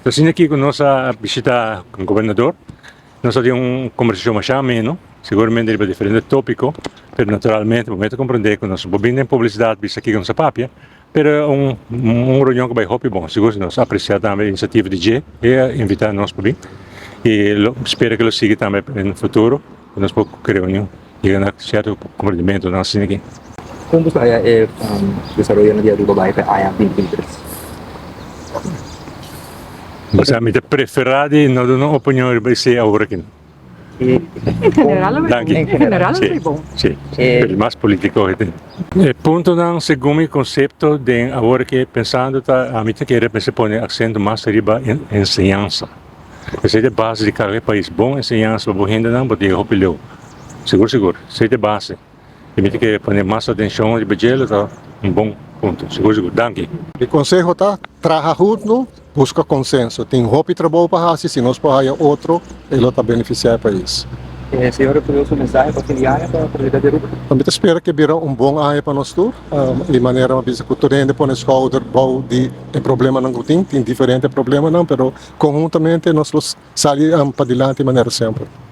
Asina aki ku nos a bishita gobernador, nos a tin un kombersashon masha ameno, seguramente riba diferente topiko, pero naturalmente bo mester komprende ku nos no por bini den publisidat bisa kiko nos a papia, pero un un reunion ku bai hopi bon, sigur si nos apresia tambe e inisiativa di dje e a invita nos pa bin i lo spera ku lo sigui tambe den futuro ku nos por reuni. Yega na sierto komprendimentonan asina aki. Kon bo ta haya e desaroyonan di Aruba bai pa e aña 2023? Bo sa, mi ta preferá di no duna un opinion riba esei awor aki. En general lo bai bon. En general lo bai bon. Si, pero mas politico e tin. E puntonan segun mi konsepto den awor aki pensando ta ami ta kere mester pone aksento mas riba enseñansa. Esei ta e base di kada pais. Bon enseñansa pa bo hendenan bo ta yega hopi leu. Sigur sigur, esei ta e base. I mi ta kere pone mas atencion riba dje, lo ta un bon punto. Sigur sigur. Danki. Mi conseho ta, traha hunto, busca consenso. Tin hopi trabou pa haci, si nos por haya otro, e lo ta beneficia e pais. E señor refirió su mensahe pa fin di aña pa comunidad di Aruba. Mi ta spera cu e bira un bon aña pa nos tur. Di manera mi a bisa cu tur hende pone schouder bou di e problemanan cu tin. Tin diferente problemanan, pero conhuntamente nos lo sali padilanti manera semper.